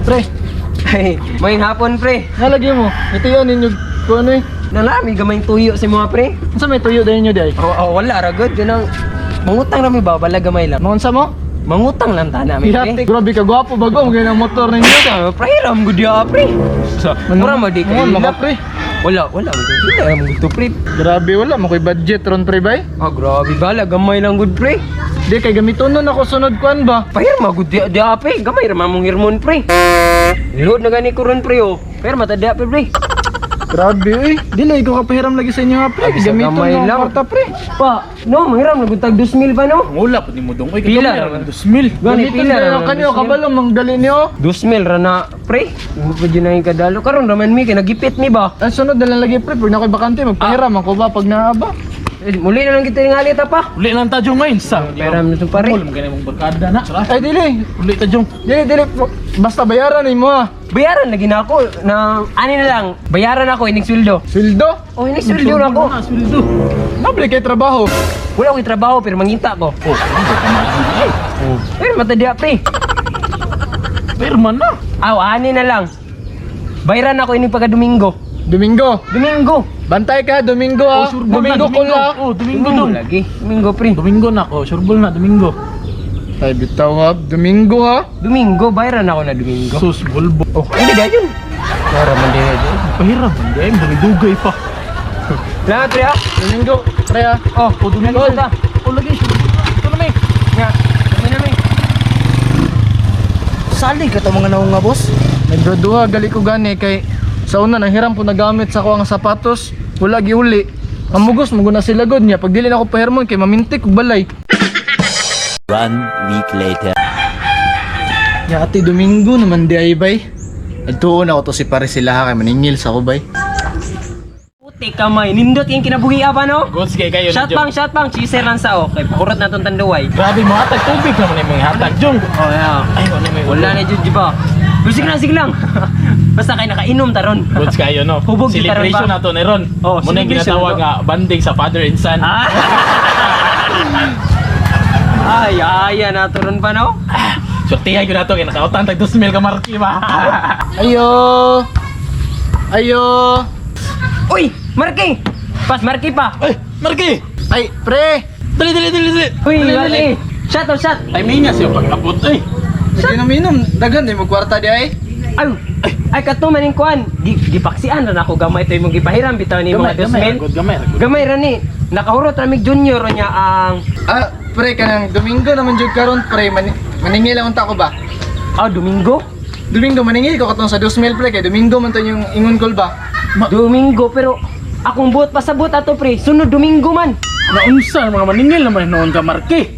Pre, Ay, may hapon, pre. nalagay mo. Ito yun ninyo kung ano eh. Nalami gamay tuyo sa mga pre. Unsa may tuyo dahil nyo day? Oh, oh, wala ra good yun ang mangutang ra mi ba bala gamay lang. Maunsa mo? Mangutang lang ta namin, pre. Pirate. Grabe ka gwapo bago mo ang motor ninyo. Sa pre ram gud ya, pre. Sa mura mo di kay Mga pre. Wala, wala mo. Wala mo gud pre. Grabe wala mo koy budget ron pre bay. Ah, grabe bala gamay lang gud, pre. Di kay gamiton nun ako sunod kuan ba? Pahir ma gud dia dia pre, gamay ra mamong hirmon, pre. Load na gani ko ron, pre, oh. Pero mata dia pre, pre. Grabe eh. Dili ko kapahiram lagi sa inyo ha pre. Ay, bisa Gamiton gamay mo ang lang. kwarta pre. Pa, no, manghiram na gud tag 2,000 pa no. Wala po ni mo dong. Oy, Pila kagamay ra ra ng 2,000. Gani Gamiton pila ra kayo man kanyo 2,000. kabalo mangdali niyo. 2,000 ra na, pre. Mo pa dyan na yung kadalo. Karon raman mi kay nagipit mi ba? Ang sunod na lang lagi pre, pag nakoy bakante magpahiram ako ba pag naa ba? Eh, muli na lang kita tingali ta pa. Uli lang ta jong ngayon sa. Pera mo itong pare. Mul mo ganay mong barkada na. Ay dili. Uli ta jong. Dili dili basta bayaran nimo ha. Bayaran lagi na ako na ani na lang. Bayaran ako inig sweldo. Sweldo. Oh, inig sweldo na ako. Na sweldo. Nabli kay trabaho. Wala akong trabaho pero mangita ko. Oh, hindi ka maigi. Eh, Oh. Pero matadya pre. pirma na. Aw, ani na lang. Bayaran ako inig pagka Domingo. Domingo. Domingo. Bantay ka Domingo ha. Oh, sure ball na, Domingo ko la. Oh, Domingo dong. Lagi. Domingo pre. Domingo na ko, sure ball na Domingo. Ay bitaw ha. Domingo ha. Domingo, bayaran ako na Domingo. Sus bulbo. Oh, hindi da yun. Para man din yun. Pahiram man di, dugay pa. Lahat pre ha. Domingo pre ha. Oh, Oh, Domingo. Lagi ta. Oh, lagi sure ball na. Ito na may. Nga. Kami na mi. Salig ka to mga naong nga boss. Nagduduha gali ko gani kay sa una nanghiram po nagamit sa ko ang sapatos, wala giuli. Amugos mo na sila god niya pag dili na ako pahirmon kay mamintik og balay. One week later. Ya ate Domingo naman di ay bay. Adtuon ako to si pare sila ha, kay maningil sa ko bay. Puti kamay. Nindot yung kinabuhi pa no? Goods kay kayo Shot ni Jong. pang, shot pang. Cheeser lang sa oh. Kay pakurot na tong tanduay. Grabe mo hatag tubig naman imong hatag jong. Oh, yeah. Ay, wala may Wala na jud ba. Pero sige lang, sige lang. Basta kay nakainom taron. Goods kayo no. Hubog di taron Celebration ba? na to ni Ron. Oh, Muna yung celebration ginatawag na to. nga banding sa father and son. Ah. Ay, ay, na turon pa no? Surtihay ko na to kay nakautan tag 2,000 ka marki ba. Ayo. Ayo. Uy, Marky! Pas Marky pa. Ay, Marki! Ay pre. Dali dali dali dali. Uy, Marky. Shot oh, shot. Ay mingas yung pag-abot ay. Naginom-inom daghan di mo kwarta di ay. Ay, ay kato maning kuan. Gi gipaksian ra nako gamay to imong gipahiram bitaw ni mga 2,000. Gamay, gamay. Gamay ra ni. Nakahurot ra mig junior niya ang Ah, pre kanang Domingo naman jud karon pre maningil ang unta ko ba? ah Domingo. Domingo maningil ko katong sa 2,000 pre kay Domingo man to yung ingon call ba? Domingo pero akong buot pasabot ato pre. Sunod Domingo man. Naunsa mga maningil naman noon ka Marki.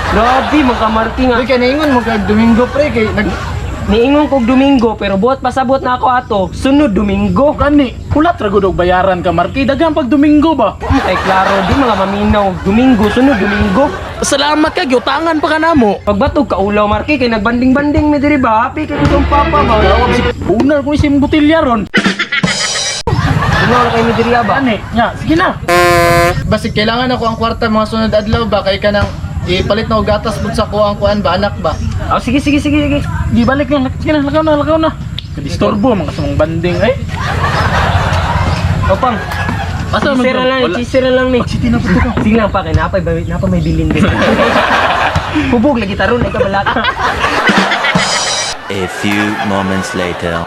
Grabe mga Marky nga. Uy kay naingon mo kag Domingo pre kay nag Niingon kog Domingo pero buot pasabot na ako ato. Sunod Domingo. Gani, hulat ra gud og bayaran ka Marki. Daghang pag Domingo ba? Wa mo kay klaro di mga maminaw. Domingo sunod Domingo. Salamat ka giutangan pa ka namo. Pagbatog ka ulaw Marky kay nagbanding-banding mi diri ba? Happy kay kutong papa ba? Unar ko ni si botilya ron. Dungaw na kay mi diri ba? Gani, nya, sige na. Basig kailangan ako ang kwarta mga sunod adlaw ba kay kanang ipalit na og gatas pud sa kuang kuan ba anak ba? Oh, sige sige sige sige. Di balik lang, sige na, lakaw na, lakaw na. Kadisturbo mga sa mga banding ay. Opang. Asa man Cheeser na lang, Wala. cheeser na lang ni. Pagsiti na po to ka. Sige lang pa kay napay napa may bilin din. Hubog lagi taron ay kabalaka. A few moments later.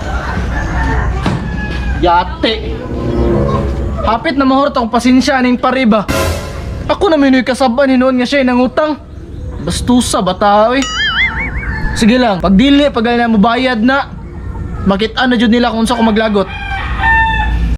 Yate. Hapit na mahurot akong pasensya aning pare ba. Ako na minoy kasaban hinuon nga siya nangutang. Bastusa ba tao eh. Sige lang, pag dili pag na mo bayad na. Makita na jud nila kung unsa ko maglagot.